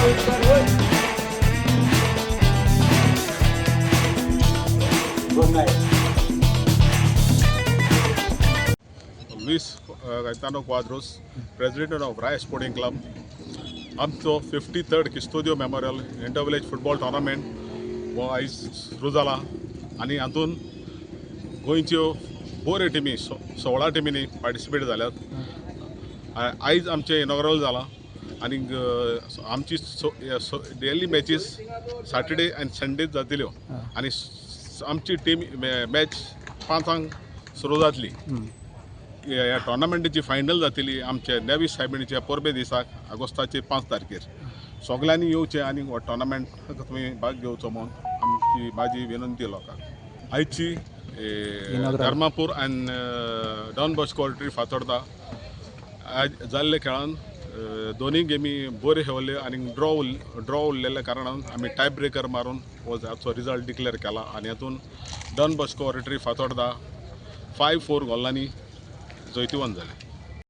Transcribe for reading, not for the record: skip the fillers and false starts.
वयर वयर. Good night. Luis Caetano Quadros, president of Rai sporting club. आमचो 53rd Custodio memorial inter village football tournament हो आयज सुरू जाला आनी हातून गोंयच्यो बऱ्यो टिमी, 16 टिमींनी पार्टिसिपेट जाल्यात. आयज आमचें इनॉग्रल जालां आनी आमची डेली मॅचीस सॅटर्डे आनी संडे जातल्यो आनी आमची टीम मॅच 5ांक सुरू जातली. ह्या टोर्नामेंटाची फायनल जातली आमचे नेवी सायबिणीच्या परबे दिसाक, ऑगस्टाचे 5 तारखेर. सगल्यांनी येवचें आनी हो टोर्नामेंट तुमी भाग घेवचो म्हूण आमची म्हाजी विनंती लोकांक. आयची धर्मापूर आनी डॉन बॉस्को ऑडिटरी फातोर्डा आज जाल्ले खेळान दोनूय गेमी बऱ्यो खेळ्ळ्यो आनी ड्रॉ उरलेल्या कारणान आमी टाय ब्रेकर मारून हो हाचो रिजल्ट डिक्लेअर केला आनी हातून डॉन बॉस्को ऑडिटरी फातोर्डा 5-4 गोलांनी जैतिवंत जाले.